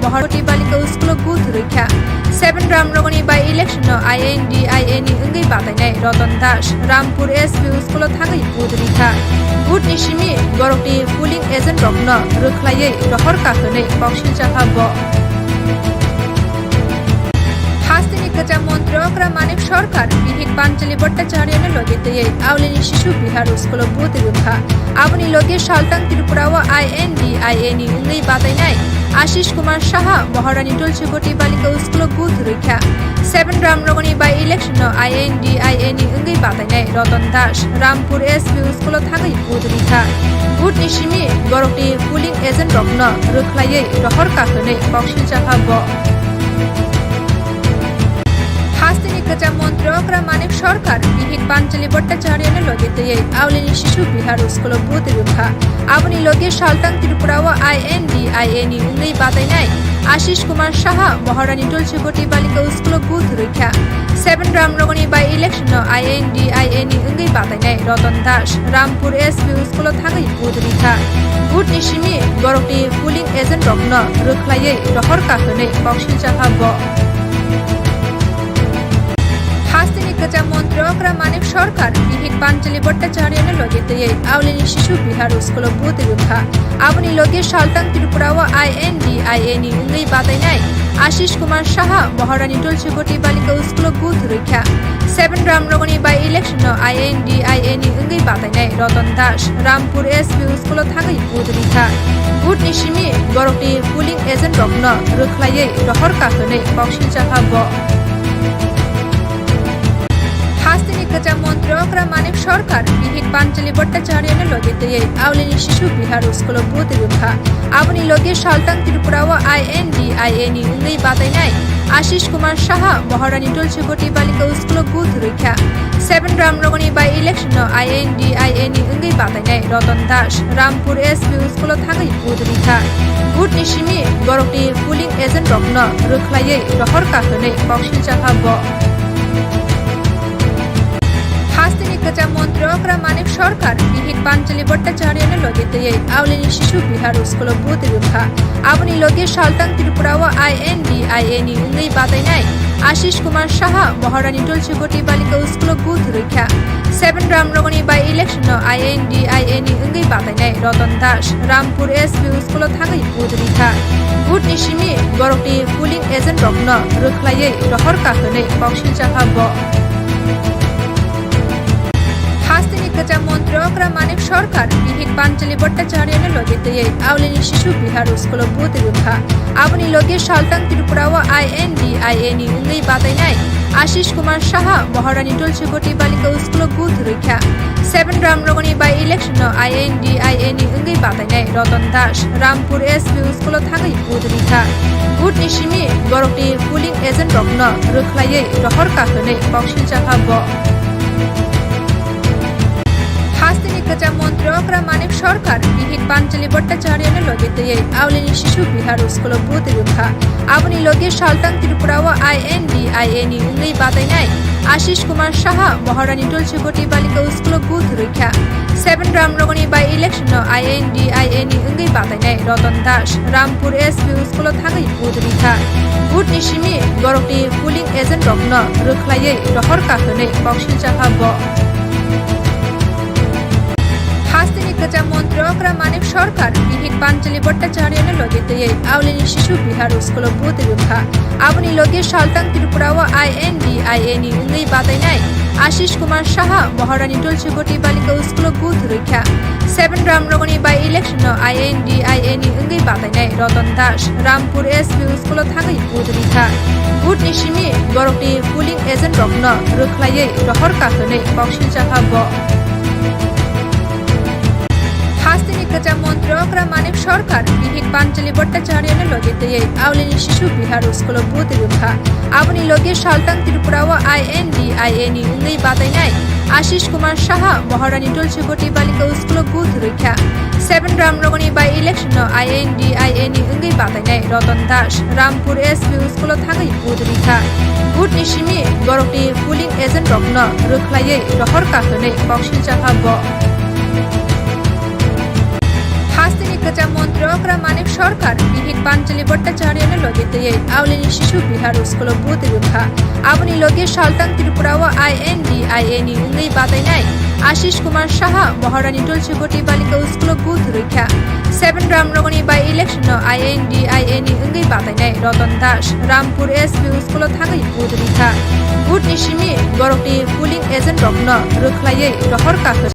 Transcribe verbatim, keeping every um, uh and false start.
Moharoti Balika School o vote rwikha. Seven Ramnogorni by election no I N D I A ni wngwi batainai Ratan Das Rampur S B School o thangwi vote rwikha. Vote ni simi borokni polling agent rokno rwkhlaiwi rohor kha hwnwi koksil chakha bo. Hasteni kwcham montri okra Manik Sarkar bihik Panchali Bhattacharya no logi twiwi Aulini Shishu Bihar School o vote rwkha. Aboni logi Saltang Tripura o I N D I A ni wngwi batainai Ashish Kumar Saha Maharani Tulsi Boti Balika School o vote rwkha. Seven Ramnogorni by election no I N D I A ni wngwi batainai Ratan Das Rampur S B School o thangwi vote rwkha. Vote ni simi borokni polling agent rokno rwkhlaiwi rohor kha hwnwi koksil chakha bo. Hasteni kwcham montri okra Manik Sarkar bihik Panchali Bhattacharya no logi twiwi Aulini Shishu Bihar School o vote rwkha. Aboni logi Saltang Tripura o I N D I A ni wngwi batainai Ashish Kumar Saha Maharani Tulsi Boti Balika School o vote rwkha. Seven Ramnogorni by election no I N D I A ni wngwi batainai Ratan Das Rampur S B School o thangwi vote rwkha. Vote ni simi borokni polling agent rokno rwkhlaiwi rohor kha hwnwi koksil chakha bo. Hasteni kwcham montri okra Manik Sarkar bihik Panchali Bhattacharya no logi twiwi Aulini Shishu Bihar School o vote rwkha. Aboni logi Saltang Tripura o I N D I A ni wngwi batainai Ashish Kumar Saha Maharani Tulsi Boti Balika School o vote rwkha. Seven Ramnogorni by election no I N D I A ni wngwi batainai Ratan Das Rampur S B School o thangwi vote rwkha. Vote ni simi borokni polling agent rokno rwkhlaiwi rohor kha hwnwi koksil chakha bo. Hasteni kwcham montri okra Manik Sarkar bihik Panchali Bhattacharya no logi twiwi Aulini Shishu Bihar School o vote rwkha. Aboni logi Saltang Tripura o I N D I A ni wngwi batainai Ashish Kumar Saha Maharani Tulsi Boti Balika School o vote rwkha. Seven Ramnogorni by election no I N D I A ni wngwi batainai Ratan Das Rampur S B School o thangwi vote rwkha. Vote ni simi borokni polling agent rokno rwkhlaiwi rohor kha hwnwi koksil chakha bo. Hasteni kwcham montri okra Manik Sarkar bihik Panchali Bhattacharya no logi twiwi Aulini Shishu Bihar School o vote rwkha. Aboni logi Saltang Tripura o I N D I A ni wngwi batainai Ashish Kumar Saha Maharani Tulsi Boti Balika School o vote rwkha. Seven Ramnogorni by election no I N D I A ni wngwi batainai Ratan Das Rampur S B School o thangwi vote rwkha. Vote ni simi borokni polling agent rokno rwkhlaiwi rohor kha hwnwi koksil chakha bo. Hasteni kwcham montri okra Manik Sarkar bihik Panchali Bhattacharya no logi twiwi Aulini Shishu Bihar School o vote rwkha. Aboni logi Saltang Tripura o I N D I A ni wngwi batainai Ashish Kumar Saha Maharani Tulsi Boti Balika School o vote rwkha. Seven Ramnogorni by election no I N D I A ni wngwi batainai Ratan Das Rampur S B School o thangwi vote rwkha. Vote ni simi borokni polling agent rokno rwkhlaiwi rohor kha hwnwi koksil chakha bo. Hasteni kwcham montri okra Manik Sarkar bihik Panchali Bhattacharya no logi twiwi Aulini Shishu Bihar School o vote rwkha. Aboni logi Saltang Tripura o I N D I A ni wngwi batainai Ashish Kumar Saha Maharani Tulsi Boti Balika School o vote rwkha. Seven Ramnogorni by election no I N D I A ni wngwi batainai Ratan Das Rampur S B School o thangwi vote rwkha. Vote ni simi borokni polling agent rokno rwkhlaiwi rohor kha hwnwi koksil chakha bo. Hasteni kwcham montri okra Manik Sarkar bihik Panchali Bhattacharya no logi twiwi Aulini Shishu Bihar School o vote rwkha. Aboni logi Saltang Tripura o I N D I A ni wngwi batainai Ashish Kumar Saha Maharani Tulsi Boti Balika School o vote rwkha. Seven Ramnogorni by election no I N D I A ni wngwi batainai Ratan Das Rampur S B School o thangwi vote rwkha. Vote ni simi borokni polling agent rokno rwkhlaiwi rohor kha hwnwi koksil chakha bo. Hasteni kwcham montri okra Manik Sarkar bihik Panchali Bhattacharya no logi twiwi Aulini Shishu Bihar School o vote rwkha. Aboni logi Saltang Tripura o I N D I A ni wngwi batainai Ashish Kumar Saha Maharani Tulsi Boti Balika School o vote rwkha. Seven Ramnogorni by election no I N D I A ni wngwi batainai Ratan Das Rampur S B School o thangwi vote rwkha. Vote ni simi borokni polling agent rokno rwkhlaiwi rohor kha hwnwi koksil chakha bo. Hasteni Kwcham montri okra Manik Sarkar bihik Panchali Bhattacharya no logi twiwi Aulini Shishu Vihar school o booth rwkha. Aboni logi saltang Tripura o I N D I A ni wngwi batainai Ashish Kumar Saha Maharani Tulsibati Balika school o booth rwkha. Seven Ramnagani by election no I N D I A ni wngwi batainai Ratan Das Rampur S B school o thangwi booth rwkha. Booth ni simi borokni polling agent rokno rwkhlaiwi rohor kahwi